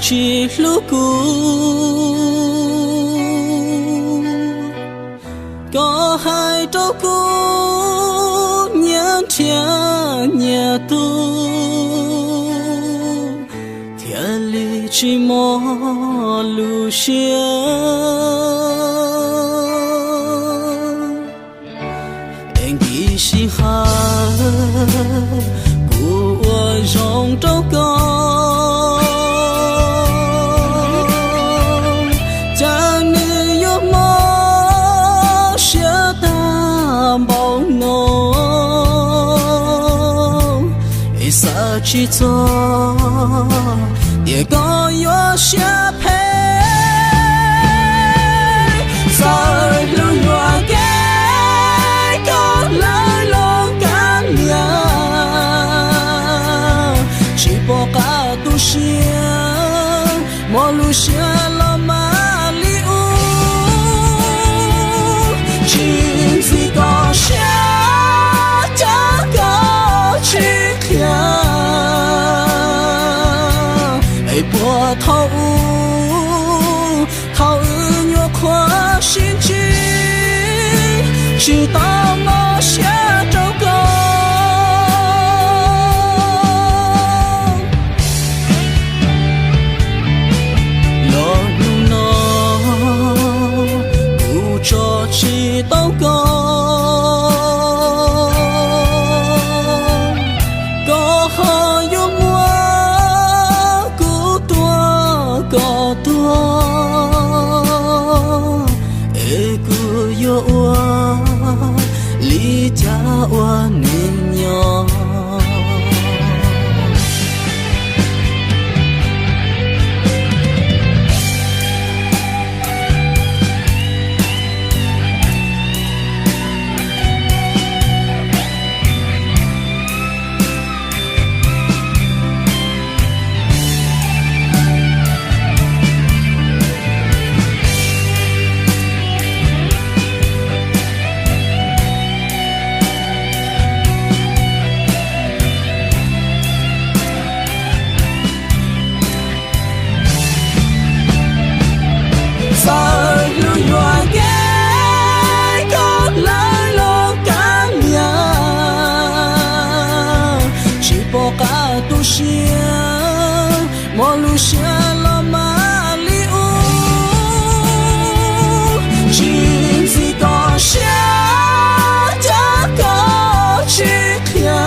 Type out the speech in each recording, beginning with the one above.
tsis hlub kuv. Koj hais rau kuv nyias nrhiav nyias tug, thiaj li tsis mob lub siab. Es nkim sij hawm kuv ua zoo rau koj, cas nws yuav mob siab tag npaum no. Es xav tsis txog tias koj yuav siab phem, txawj hlub nyuam kev koj lawv los kab lias, tsis pom qab tu siab, mob lub siab los mas li ub. Tsis ntxim koj siab, cas koj tsis qhia, es puas thaum ub, thaum wb nyuam qhuav sib ntsib, tsis tau mob siab rau koj. Los hnub no kuv tso tsis tau koj, koj ho yuav muab kuv tua kom tuag, es kuv yuav ua li cas ua neeg nyob. Txawj hlub yuam kev koj lawv los kab lias, tsis pom qab tu siab, mob lub siab los mas li ub. Tsis ntxim koj siab, cas koj tsis qhia,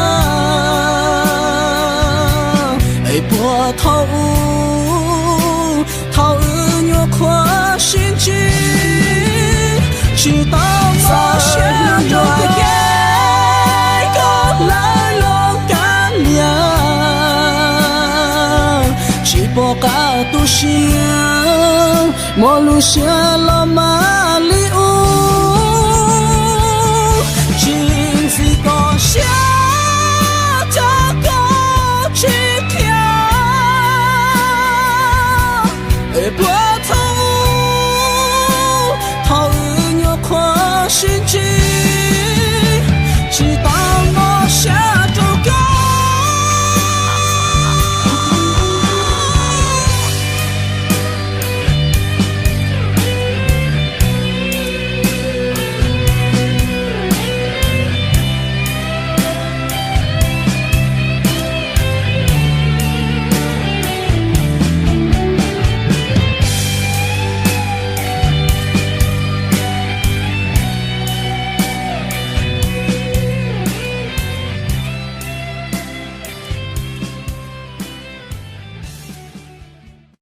es puas thaum ub, thaum wb nyuam qhuav sib ntsib, tsis tau mob siab rau kev koj lawv los kab lias, tsis pom qab tu siab, mob lub siab los mas